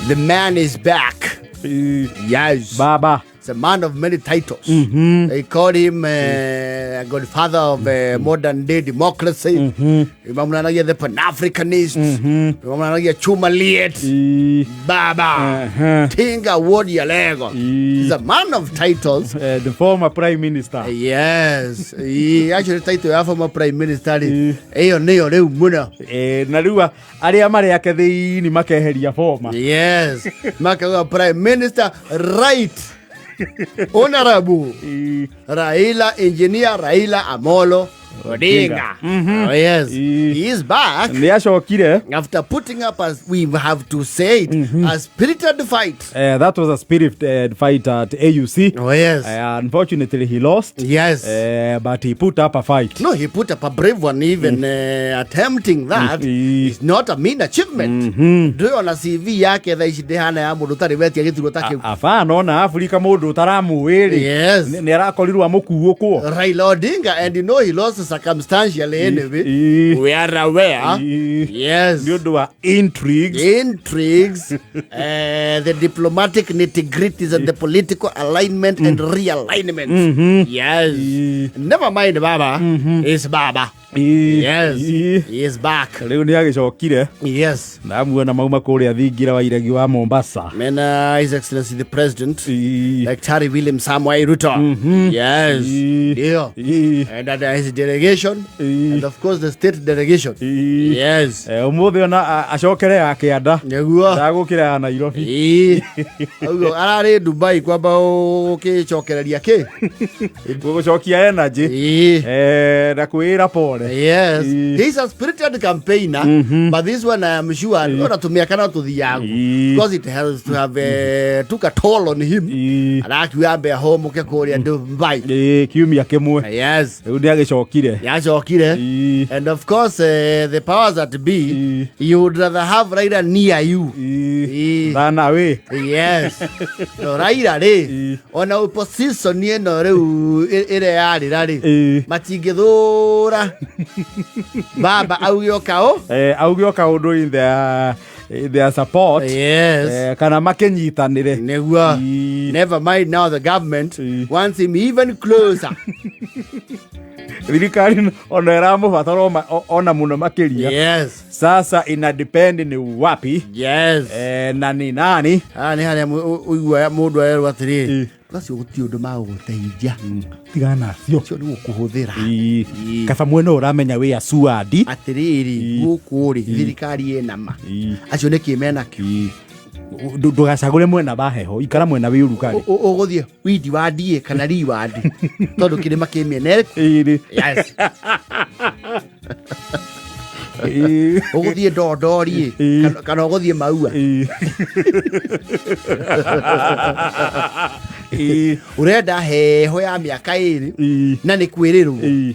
The man is back. Yes. Baba. It's a man of many titles. They call him godfather of modern day democracy. Mamnanagia the Pan-Africanist. Mamnanagia Chuma Liet. Baba. Tinga Wodi Alego. He's a man of titles. The former prime minister. Yes. He actually title ya former prime minister. Ĩyo nĩyo rĩu mũno. Na rĩu arĩa marĩ ake thĩini makeheria former. Yes. Makauga prime minister right. Honorable Raila, Engineer Raila Amolo Odinga. Oh, yes. He is back Nĩ acokire. After putting up, as we have to say it, a spirited fight. That was a spirited fight at AUC. Oh, yes. Unfortunately, he lost. But he put up a fight. No, he put up a brave one, even attempting that is not a mean achievement. Ndũrĩ CV yake thaa ici ndĩhana ya mũndũ ũtarĩ wetia gĩturwa ta kĩu. Abana ona Afrika mũndũ ũtaramũĩ rĩ, nĩ arakorirwo amũkuũkwo. Raila Odinga, and you know he lost circumstantially anyway. We are aware. Yes. Nĩ ũndũ wa intrigues. Intrigues, the diplomatic nitty-gritties and the political alignment and realignment. Yes. Never mind, Baba. It's Baba. Yes. He is back. Rĩu nĩ agĩcokire. Ndamuona mauma kũrĩa thingira wa iregi wa Mombasa. Man, His Excellency the President, Daktari William Samoei Ruto. Yes. Yeah. And his delegation, and of course the state delegation. Yes. Ũmũthĩ ona acokere ya kĩanda. Nĩguo. Ndagũkĩra ya Nairobi. Ĩĩ. Ũguo ararĩ Dubai kwamba ũgĩcokereria kĩ? Gũcokia energy. Na kwĩra pole. Yes. He's a spirited campaigner, but this one I am sure ona tũmĩaka no tũthiagu. Because it has to have took a toll on him. Arakiuga ambe ahũmũke kũrĩa Dubai. Ĩĩ, kiumia kĩmwe. Rĩu nĩ agĩcokire. Yacokire. And of course, the powers that be, you would rather have Raila near you. Thana wĩ. Yes. No Raila rĩ, ona opposition ĩno rĩu ĩrĩa yarĩra rĩ, matingĩthũra baba auge o kaũ. Auge o kaũndũ in their support. Kana makĩnyitanĩre. Nĩguo. Never mind, now the government wants him even closer. Thirikari ona ĩramũbatara ona mũno makĩria. Sasa ina depend ni wapi na ni nani. Haha nĩ harĩa ũiguaga mũndũ arerwo atĩrĩrĩ, acio gũtirĩ ũndũ magũgũteithia. Tigana nacio. Ũcio nĩ gũkũhũthĩra. Kaba mwena ũyũ ũramenya wĩ asuadi. Atĩrĩrĩ, gũkũ rĩ, thirikari ĩna ma acio nĩkĩ menakĩo? Ndũgacagũre mwena wa heho, ikara mwena wĩ ũrugarĩ. Ũgũthiĩ windi wa ndiĩ kana riwandi tondũ kĩrĩma kĩ mĩena ĩrĩkũ? Ĩrĩ. Yes. Ũgũthiĩ ndondori kana ũgũthiĩ maua? Ũrenda heho ya mĩaka 2 na nĩ kwĩrĩrwo.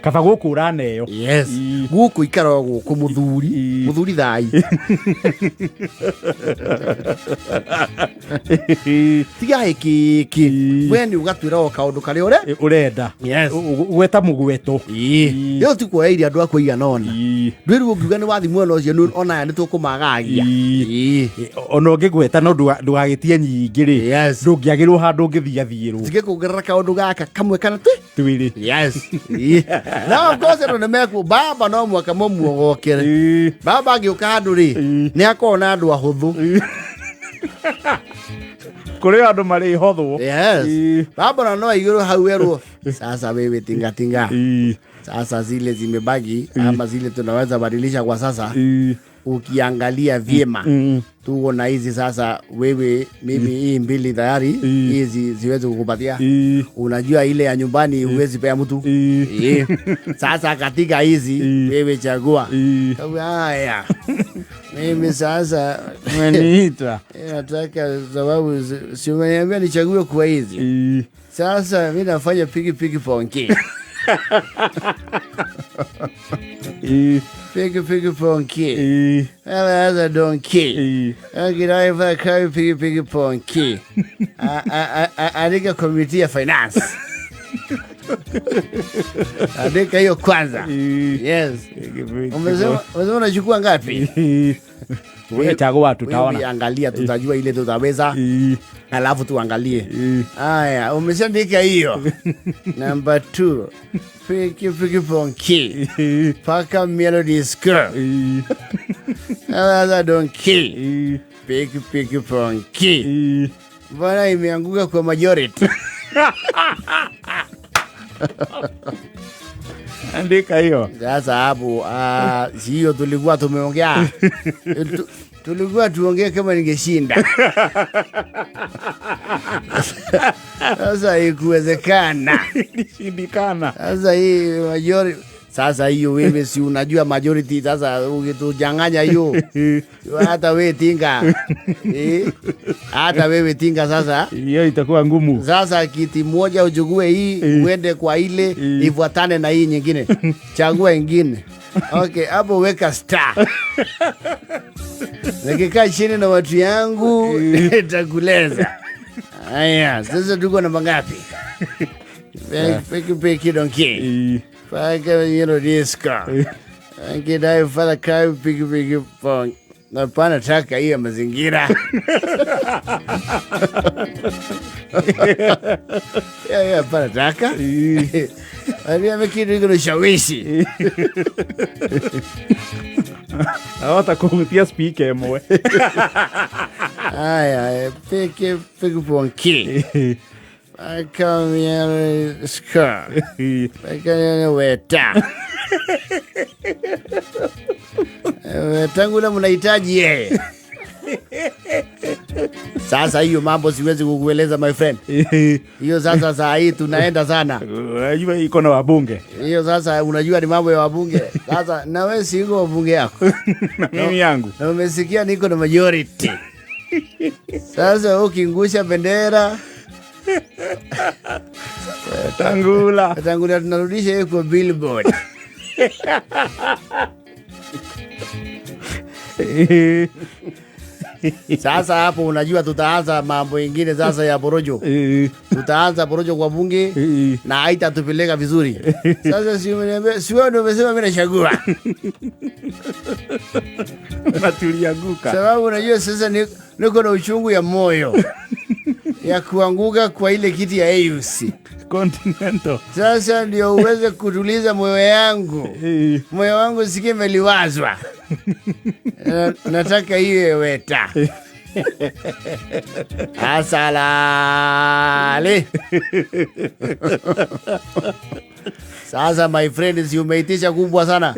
Kaba gũkũ ũraneo. Yes. Gũkũ ikara o gũkũ mũthuri. Mũthuri thai tiga ĩkĩkĩ we nĩ ũgatwĩra o kaũndũ karĩa ũre Ũrenda. Yes. Gweta mũgweto. Ĩyo ti kuoya iria andũ akwa igana ona ndwĩrwo ũngiuga nĩ wathi mwena ũcio ona aya nĩ tũkũmagagia. Ona ũngĩgweta no ndũgagĩtie nyingĩ rĩ, ndũngĩagĩrwo handũ ũngĩthiathiĩrwo. Tigĩkuongerera kaũndũ gaka kamwe kana twĩ Twĩrĩ. Yes. Ĩĩ. Na of course andũ nĩ meku baba no mwaka mũmuogokere. Baba angĩũka handũ rĩ, nĩ akoragwo na andũ ahũthũ. Kũrĩ andũ marĩ hothwo. Yes. Baba na no aigĩrwo hau erwo sasa wewe tingatinga, sasa zile zimebaki ama zile tunaweza badilisha kwa sasa, ukiangalia vyema tuko na hizi sasa, wewe mimi hii mbili tayari hizi ziwezi kukupatia. Unajua ile ya nyumbani huwezi pea mtu. Sasa katika hizi wewe chagua. Haya, mimi sasa Umeniita. Nataka sababu si umeniambia nichague kwa hizi. Sasa mi nafanya piki piki ponki. Piki piki ponki. Sasa donkey. Akidaiva kai piki piki ponki. Andika committee ya finance. Andika hiyo kwanza. Yes. Piki, piki, Umesema unachukua ngapi? Wewe chagua tutaona. Angalia tutajua ile tutaweza. Alafu tuangalie. Haya, umeshaandika hiyo. Number 2. Piki piki ponki. Paka melody score. Sasa donkey. Piki piki ponki. Mbona imeanguka kwa majority? Andika hiyo. Sasa hapo hiyo tulikuwa tumeongea. Tulikuwa tuongee kama ningeshinda. Sasa ikuwezekana. Ilishindikana. Sasa hii majority. Sasa hiyo wewe si unajua majority, sasa ukituchanganya hiyo. Hata wewe tinga. Hata wewe tinga sasa. Hiyo itakuwa ngumu. Sasa kiti moja uchukue hii, uende kwa ile, ifuatane na hii nyingine. Chagua nyingine. Okay, hapo weka star. Nikikaa chini na watu yangu nitakuleza. Haya, sasa tuko namba ngapi? Peki peki donkey. Paka yellow disco. Angedai fala kai piki piki pong. Na pana taka hiyo mazingira. Ya pana taka. Aliambia kitu iko na shawishi. Hata kuvutia speaker mwe. Haya, piki piki ponki. Paka yellow disco. Paka yellow weta. Tangula mnahitaji yeye. Sasa hiyo mambo siwezi kukueleza my friend. Hiyo sasa saa hii tunaenda sana. Unajua iko na wabunge. Hiyo sasa unajua ni mambo ya wabunge. Sasa na wewe si uko wabunge yako. Na mimi yangu. Na umesikia niko na majority. Sasa ukingusha bendera Tangula. Tangula tunarudisha hiyo kwa billboard. Sasa hapo unajua tutaanza mambo mengine sasa ya porojo. Tutaanza porojo kwa bunge na haitatupeleka vizuri. Sasa si umeniambia, si wewe ndio umesema mimi nachagua. Na tulianguka. Sababu unajua sasa niko na uchungu ya moyo ya kuanguka kwa ile kiti ya AUC Continental. Sasa ndio uweze kutuliza moyo yangu. Moyo wangu sikie meliwazwa. Nataka iwe weta. Asalale. Sasa my friend, si umeitisha kubwa sana.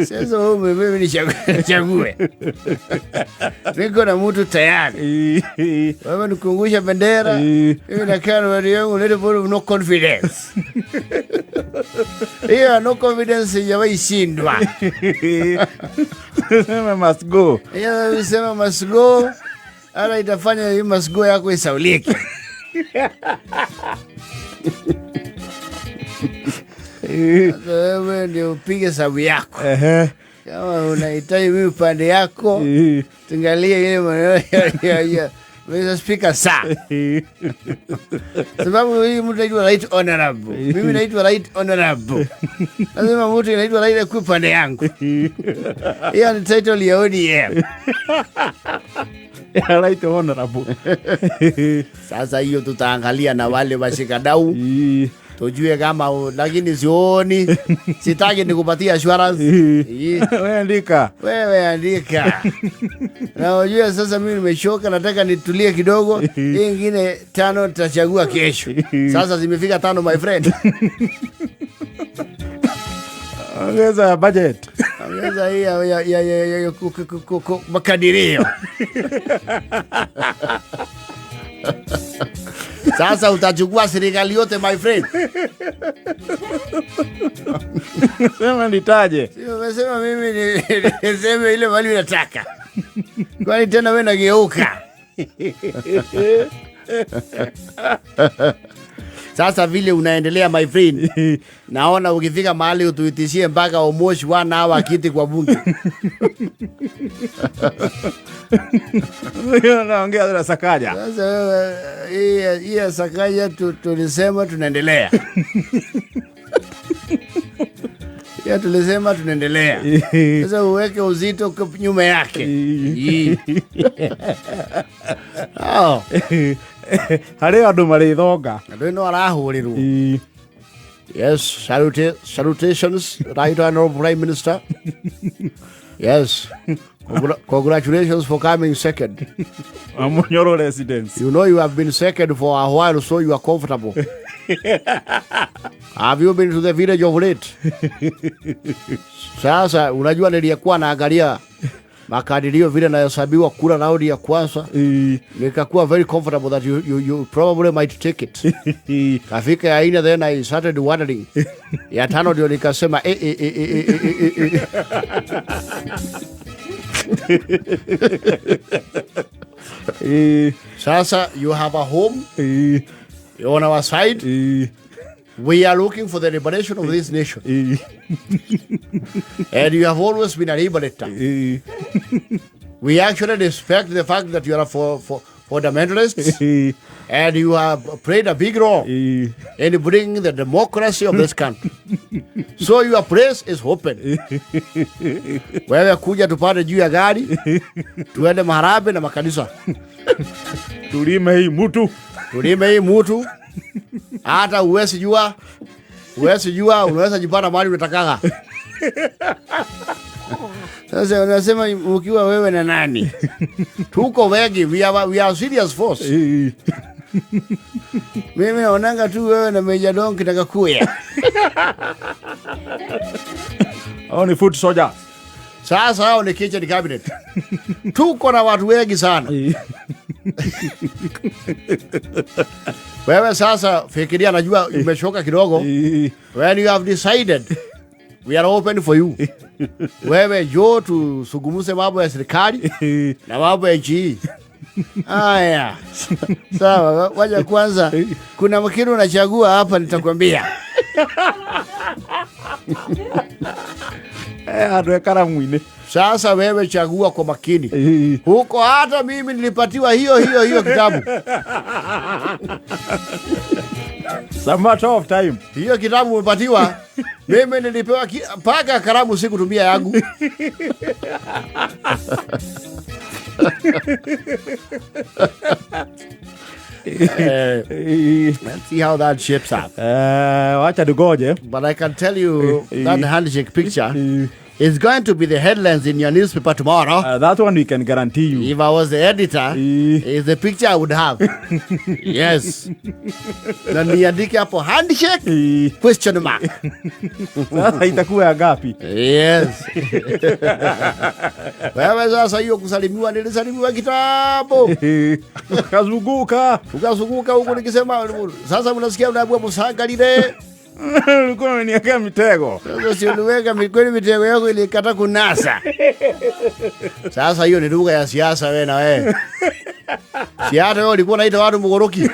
Sasa wewe mimi nichague. Niko na mtu tayari. Wewe nikungusha bendera. Mimi nakaa na watu yangu little bit of no confidence. Hiyo no confidence sijawahi shindwa. Sema must go. Hiyo sema must go. Ala itafanya hiyo must go yako isaulike. Wewe ndio upige sabu yako. Kama unahitaji mimi upande yako, tuangalie ile maneno ya Mr. Speaker sir. Sababu huyu mtu anaitwa right honorable. Mimi naitwa right honorable. Lazima mtu anaitwa right kwa upande yangu. Hiyo ni title ya ODM. Right honorable. Sasa hiyo tutaangalia na wale washikadau. Tujue kama lakini sioni. Sitaki nikupatie assurance. Wewe andika. Wewe andika. Na unajua sasa mimi nimechoka, nataka nitulie kidogo. Hii nyingine 5 tutachagua kesho. Sasa zimefika 5 my friend. Ongeza budget. Ongeza hii ya makadirio. Sasa utachukua serikali yote my friend. Sema nitaje. Sio umesema mimi niseme ile mali unataka. Kwani tena wewe nageuka. Sasa vile unaendelea my friend, naona ukifika mahali utuitishie mpaka Omosh 1 hour kiti kwa bunge. Unaongea na Sakaja. Sasa wewe hii Sakaja tulisema tunaendelea. Pia tulisema tunaendelea. Sasa uweke uzito kwa nyuma yake. Ii. Oh, Harĩ andũ marĩthonga. Andũ no arahũrĩrwo. Yes, salutations, Right Honorable Prime Minister. Yes. Congratulations for coming second. Munyoro residence. You know you have been second for a while, so you are comfortable. Have you been to the village of late? Sasa unajua nilikuwa naangalia makadirio vile nahesabiwa kura raundi ya kwanza, nikakuwa very comfortable that you probably might take it. Kafika ya ine, then I started wondering. Ya tano ndio nikasema eh, eh, eh, eh, eh, eh, eh, eh. Sasa you have a home on our side. We are looking for the liberation of this nation. And you have always been a liberator. We actually respect the fact that you are for fundamentalists and you have played a big role in bringing the democracy of this country. So your place is open. Wewe kuja tupande juu ya gari, tuende maharabe na makanisa. Tulime hii mutu. Tulime hii mutu. Hata huwezi jua, unaweza jipata mahali unatakaga. Sasa unasema ukiwa wewe na nani? Tuko wengi, we are serious force. Mimi naonanga tu wewe na Meja Donki na Gakuya. Hao ni foot soldiers. Sasa hao ni kitchen cabinet. Tuko na watu wengi sana. Wewe sasa fikiria, najua umechoka kidogo. When you have decided, we are open for you. Wewe njoo tusungumze mambo ya serikali na mambo ya nchi hii. Aya, sawa, waja kwanza, kuna kitu unachagua hapa, nitakwambia. Andũ e karamu-inĩ. Sasa wewe chagua kwa makini huko. Hata mimi nilipatiwa hiyo hiyo hiyo kitabu. Some matter of time. Hiyo kitabu umepatiwa, mimi nilipewa mpaka kalamu sikutumia yangu. Let's see how that shapes up. Wacha tugoje. But I can tell you that handshake picture is going to be the headlines in your newspaper tomorrow. That one we can guarantee you. If I was the editor, is the picture I would have. Yes. Na niandike hapo handshake question mark. Sasa itakuwa ya ngapi? Yes. Wewe sasa hiyo kusalimiwa nilisalimiwa kitambo. Kazunguka. Ukazunguka huku nikisema sasa mnasikia unaambiwa msangalile. Ulikuwa umeniwekea mitego. Sasa si uliweka mikweli mitego yako ilikata kunasa. Sasa hiyo ni lugha ya siasa wewe na wewe. Si hata wewe ulikuwa unaita watu mgoroki.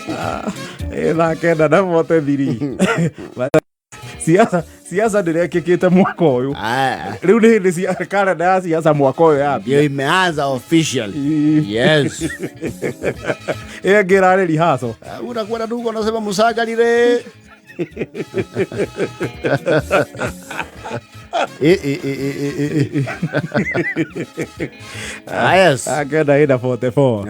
Thaa 9:43. Siasa ndĩrekĩkĩte mwaka ũyũ. Ah, Rĩu nĩ hĩndĩ kalenda ya siasa mwaka ũyũ yambia. ndio imeanza officially. Yes. Ĩyo ĩngĩ ĩrarĩ rehearsal. Ah, unakuwa na ndugu unasema msangalile. Eh. Ah, yes. Thaa 9:44.